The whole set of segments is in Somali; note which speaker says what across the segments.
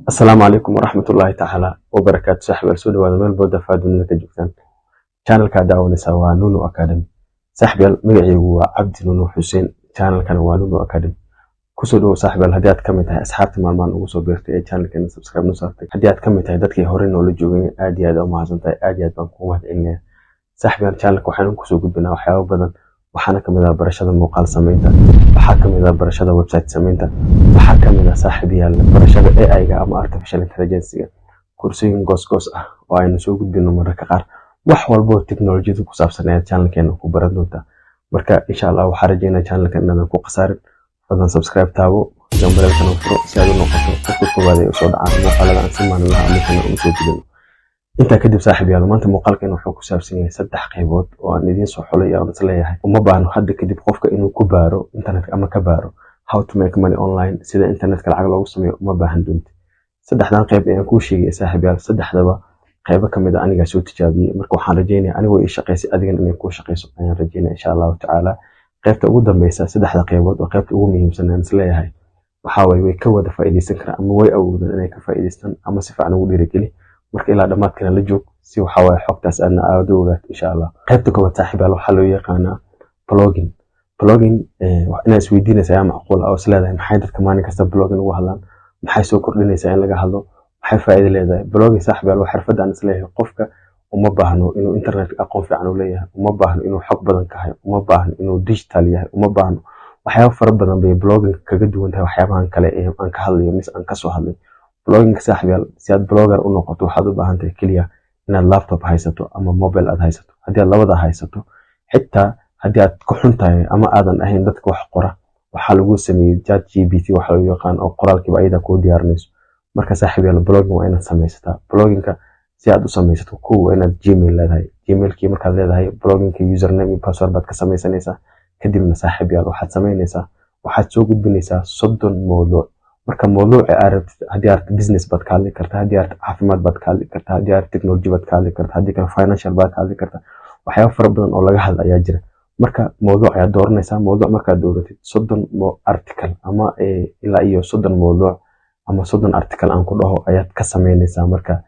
Speaker 1: Asalaamu calaykum waraxmatullaahi tacaala wabarakaatu. Saaxiib, soo dhawaada meel booda faa dunida ka joogtaan. Channelkaa daawanaysaa waa Nuno Academy. Saaxiibyaal, magacaygu waa Cabdi Nuno Xuseen, channelkana waa Nuno Academy. Kusoo dhawow, saaxiibyaal. Haddii aad kamid tahay asxaabta maalmahan ugu soo beertay ee channelkeena subscribe noo saartay, haddii aad kamid tahay dadkii hore noola joogay, aad iyo aad u mahadsan tahay, aad iyo aad baan kugu mahad celinaya. Saaxiibyaal, channelka waxaynu kusoo gudbinaa waxyaabo badan. Waxaana kamid ah barashada muuqaal samaynta, waxaa kamid ah barashada website samaynta, waxaa kamid ah, saaxiibyaal, barashada AI-ga ama artificial intelligence-ga, kursooyin goos-goos ah oo aynu soo gudbino mararka qaar. Wax walbo oo teknolojiyada ku saabsan ayaad channelkeena ku baran doontaa. Marka insha Allah waxaa rajeynaya channelkan inaadan ku khasaarin. Fadlan subscribe taabo, gambaleelkana furo si aad u noqoto qofka koowaad ee usoo dhacaan muuqaalada aan si maalinlaha ama kana u soo gudbino. Intaa kadib, saaxiib yaal, maanta muuqaalkan wuxuu ku saabsan yahay saddex qaybood oo aan idiin soo xulay aan is leeyahay uma baahno hadda kadib qofka inuu ku baaro internetka ama ka baaro how to make money online, sida internetka lacag loogu sameeyo, uma baahan doonti. Saddexdan qayb ayaan kuu sheegay, saaxiib yaal, saddexdaba qaybo kamid a anigaa soo tijaabiyey. Marka waxaan rajeynaya anigoo ii shaqaysay, adigana inay kuu shaqayso ayaan rajeynaya, insha Allahu tacaala. Qaybta ugu dambeysa saddexda qaybood oo qaybta ugu muhiimsan aan is leeyahay waxaa waye way ka wada faa'iidaysan karaan ama way awoodaan inay ka faa'iidaystaan ama si fiican ugu dhiirigeli. Marka ilaa dhammaadkana la joog si waxaa waaye xogtaas aadna aad u ogaato, insha Allah. Qaybta koowaad, saaxiib yaal, waxaa loo yaqaanaa blogging. Blogging inaad isweydiinaysa ayaa macquul ah oo is leedahay: maxay dadka maalin kasta blogging ugu hadlaan? Maxay soo kordhinaysaa in laga hadlo? Maxay faa'iido leedahay blogging? Saaxiib yaal, waa xirfadda aan is leeyahay qofka uma baahno inuu internet aqoon fiican u leeyahay, uma baahno inuu xog badan ka hayo, uma baahno inuu digital yahay, uma baahno waxyaabo fara badan bay blogging kaga duwan tahay waxyaabahan kale ee aan ka hadlayo mise aan kasoo hadlay. Blogging, saaxiib yaal, si aad blogger u noqoto waxaad u baahan tahay keliya inaad laptop haysato ama mobile aad haysato. Haddii aad labada haysato, xitaa haddii aad ku xun tahay ama aadan ahayn dadka wax qora, waxaa lagu sameeyey ChatGPT waxa loo yaqaan oo qoraalkiiba ayada kuu diyaarinayso. Marka, saaxiib yaal, blogging waa inaad samaysataa. Bloggingka si aad u samaysato, kow, waa inaad Gmail leedahay. Gmailkii markaad leedahay, bloggingka username iyo password baad ka samaysanaysaa. Kadibna, saaxiib yaal, waxaad samaynaysaa, waxaad soo gudbinaysaa 30 mawduuc. Marka mawduuca aad rabtid, haddii aad business baad ka hadli kartaa, haddii aad caafimaad baad ka hadli kartaa, haddii aad technology baad ka hadli kartaa, haddii kale financial baad ka hadli kartaa. Waxyaabo fara badan oo laga hadla ayaa jira. Marka mawduuc ayaad dooranaysaa. Mawduuc markaad dooratid, 30 article ama ilaa iyo 30 mawduuc ama 30 article aan ku dhaho ayaad ka samaynaysaa. Marka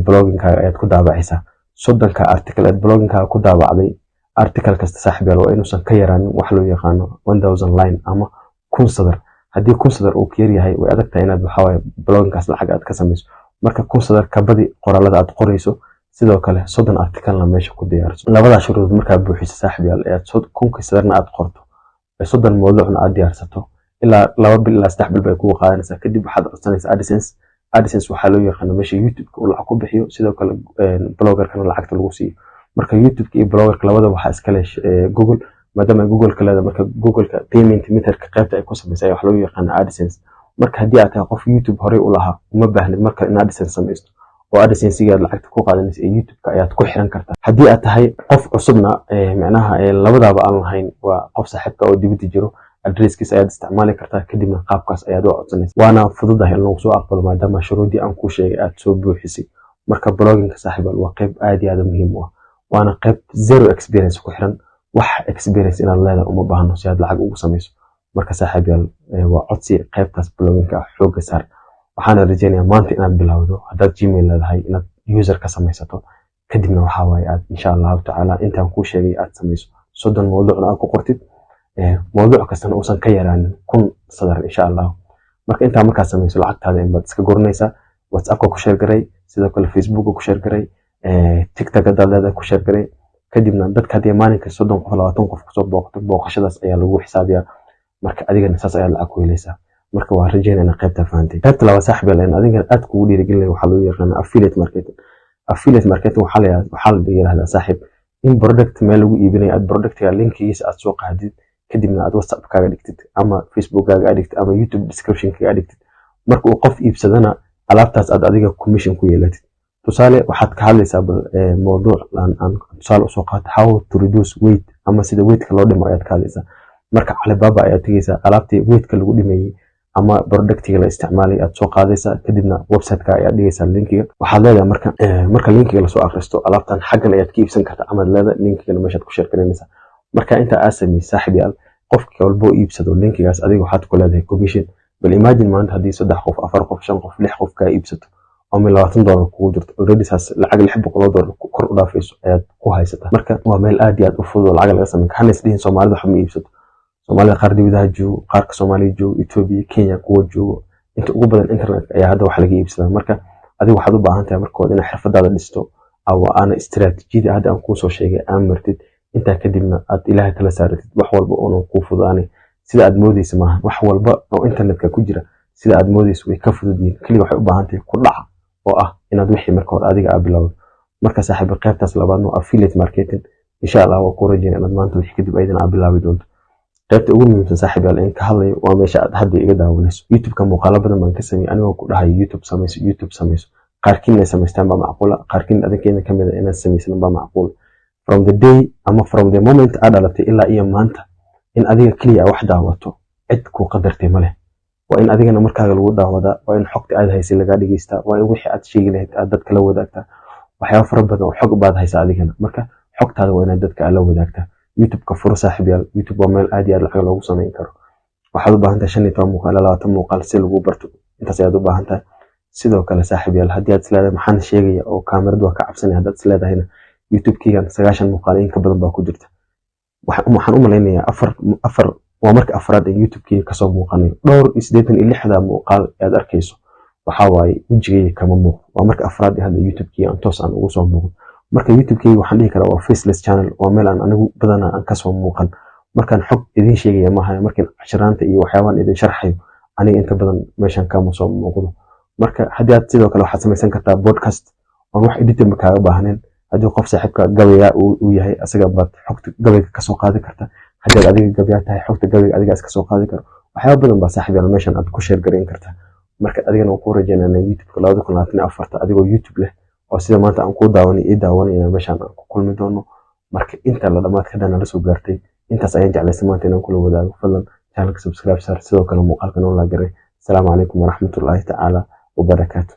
Speaker 1: bloggingkaaga ayaad ku daabacaysaa 30-ka article aad bloggingkaaga ku daabacday. Article kasta, saaxiib yaal, waa inuusan ka yaraanin wax loo yaqaano 1000 line ama 1000 sadar. Haddii 1000 sadar uu ka yaryahay, way adag tahay inaad waxawaaye bloggingkaas lacag aad ka samayso. Marka 1000 sadar ka badi qoraalada aad qorayso. Sidoo kale 30 articlena meesha ku diyaarso. Labadaa shuruud markaa buuxiso, saaxiib yaal, ee aad 1000-kii sadarna aad qorto, 30 mawduucna aad diyaarsato, ilaa 2 bil ilaa 3 bil bay kugu qaadanaysaa. Kadib waxaad codsanaysaa AdSense. AdSense waxaa loo yaqaana meesha YouTube-ka uu lacag ku bixiyo, sidoo kale bloggerkana lacagta lagu siiyo. Marka YouTube-ka iyo bloggerka labada waxaa iskale Google. Maadaama Google-ka leedahay, marka Google-ka payment methodka qaybta ay ku samaysay wax loo yaqaana AdSense. Marka haddii aad tahay qof YouTube horey u lahaa, uma baahnid marka in AdSense samaysto oo AdSense-iga aad lacagta ku qaadanaysa ee YouTube-ka ayaad ku xiran kartaa. Haddii aad tahay qof cusubna, micnaha labadaaba aan lahayn, waa qof saaxiibka oo dibadda jiro adresskiisa ayaad isticmaali kartaa. Kadibna qaabkaas ayaad u codsanaysa, waana fududahay in lagu soo aqbalo maadaama shuruuddii aan kuu sheegay aad soo buuxisay. Marka bloggingka, saaxiibaal, waa qayb aad iyo aad muhiim u ah, waana qayb zero experience ku xiran. Wax experience inaad leedahay uma baahno si aad lacag ugu samayso. Marka, saaxiib yaal, waa codsi: qaybtaas bloggingka ah xoogga saar. Waxaana rajeynayaa maanta inaad bilowdo. Haddaad Gmail leedahay, inaad user ka samaysato. Kadibna waxaa waaye aad insha Allahu tacaala intaan kuu sheegay aad samayso, 30 mawduucna aad ku qortid, mawduuc kastana uusan ka yaraanin 1000 sadar, insha Allah. Marka intaa markaad samayso, lacagtaada inbaad iska guranaysaa. WhatsAppka ku share garay, sidoo kale Facebooka ku share garay, TikTok haddaad leedahay ku share garay. Kadibna dadka haddii maalinka 30 qof, 20 qof kusoo booqato, booqashadaas ayaa lagu xisaabiyaa. Marka adigana saas ayaa lacag ku helaysaa. Marka waan rajeynaa inaad qaybta fahantay. Qaybta labaad, saaxiib yaal, adigana aad kugu dhiirigelinaya waxaa loo yaqaana affiliate marketing. Affiliate marketing waxaa la yidhahdaa, saaxiib, in product meel lagu iibinayo aad productga linkigiisa aad soo qaadid, kadibna aad WhatsAppkaaga dhigtid ama Facebookkaaga aad dhigtid ama YouTube descriptionkaaga aad dhigtid. Marka uu qof iibsadana, alaabtaas aad adiga commission ku yeelatid. Tusaale, waxaad ka hadlaysaa bal mawduuc aan tusaale usoo qaato, how to reduce weight ama sida weightka loo dhimo ayaad ka hadlaysaa. Marka Alibaba ayaad tegeysaa, alaabtii weightka lagu dhimayey ama productiga la isticmaalay aad soo qaadaysaa. Kadibna websiteka ayaad dhigaysaa linkiga. Waxaad leedahay marka linkiga lasoo akhristo, alaabtan xaggan ayaad ka iibsan kartaa amaad leedahay, linkigana meeshaad ku share gareynaysaa. Marka inta aad sameysay, saaxiib yaal, qofka walbo iibsado linkigaas, adiga waxaad ku leedahay commission. Bal imagine maanta haddii saddex qof, afar qof, shan qof, lix qof kaa iibsato oo mil $20 kugu jirto, already saas lacag $600 kor u dhaafayso ayaad ku haysataa. Marka waa meel aad iyo aad u fudud oo lacag laga sameyn. Hana isdhihin Soomaalida waxba ma iibsato. Soomaalida qaar dibadaha joogo, qaarka Soomaaliya joogo, Ethiopia, Kenya kuwa joogo, inta ugu badan internetka ayaa hadda wax laga iibsadaa. Marka adiga waxaad u baahan tahay marka hore inaad xirfadaada dhisto awa aana istiraatiijiyada hadda aan kuusoo sheegay aan martid. Intaa kadibna aad Ilaahay tala saaratid. Wax walba oonan kuu fududaanay sida aad moodeysa maaha. Wax walba oo internetka ku jira sida aad moodeysa way ka fudud yihiin. Keliya waxay u baahan tahay ku dhaca oo ah inaad wixii marka hore adiga aa bilowdo. Marka saaxiiba, qaybtaas labaadna waa affiliate marketing. Insha Allah waa ku rajeynaya inaad maanta wixii kadib ayadana aa bilaabi doonto. Qaybta ugu muhiimsan, saaxiib yaal, in ka hadlayo waa meesha aad hadda iga daawanayso, YouTube-ka. Muuqaalo badan baan ka sameeyey anigoo ku dhahayo "YouTube samayso, YouTube samayso." Qaarkiin inay samaystaan baa macquula, qaarkiin adinkeena kamid a inaad samaysan baa macquula. From the day ama from the moment aad dhalatay ilaa iyo maanta, in adiga keliya wax daawato cid kuu qadartay ma leh. Waa in adigana markaaga lagu daawadaa, waa in xogta aad haysay lagaa dhegeystaa, waa in wixii aad sheegi lahayd aad dadka la wadaagtaa. Waxyaaba fara badan oo xog baad haysaa adigana, marka xogtaada waa inaad dadka aad la wadaagtaa. YouTube-ka furo, saaxiib yaal. YouTube waa meel aad iyo aad lacag loogu samayn karo. Waxaad u baahan tahay 15 muuqaal ilaa 20 muuqaal si lagu barto, intaas ayaad u baahan tahay. Sidoo kale, saaxiib yaal, haddii aad isleedahay "Maxaan sheegaya oo kaamirad waa ka cabsanaya?" haddaad isleedahayna, YouTube-keygan 90 muuqaal in ka badan baa ku jirta. Waxaan u malaynayaa afar waa marka afraad ee YouTube-keyga kasoo muuqanayo. Dhowr iyo 86-da muuqaal aad arkayso waxaa waaye wejigeyga kama muuqdo. Waa marka afraad ee hadda YouTube-keyga aan toos aan ugu soo muuqdo. Marka YouTube-keyga waxaan dhihi karaa waa faceless channel, waa meel aan anigu badanaa aan kasoo muuqan. Markaan xog idin sheegaya maaha, markaan cashiraanta iyo waxyaabaan idin sharxayo, aniga inta badan meeshan kama soo muuqdo. Marka haddii aad sidoo kale waxaad samaysan kartaa podcast oon wax editing kaaga baahnayn. Haddii qof saaxiibka gabayaa uu yahay, asaga baad xogta gabayga kasoo qaadi kartaa. Haddii aad adiga gabayaa tahay, xogta gabayga adiga iska soo qaadi karo. Waxyaaba badan baa, saaxiib yaal, meeshan aad ku share garayn kartaa. Marka adigana waan kuu rajeynaa YouTube-ka 2024 adigoo YouTube leh oo sida maanta aan kuu daawanay ii daawanay inaan meeshan aan ku kulmi doono. Marka inta la dhamaadka hadda nala soo gaartay, intaas ayaan jeclaystay maanta inaan kula wadaago. Fadlan channelka subscribe saar, sidoo kale muuqaalka noo like garay. Asalaamu calaykum waraxmatullaahi tacaala wabarakaatu.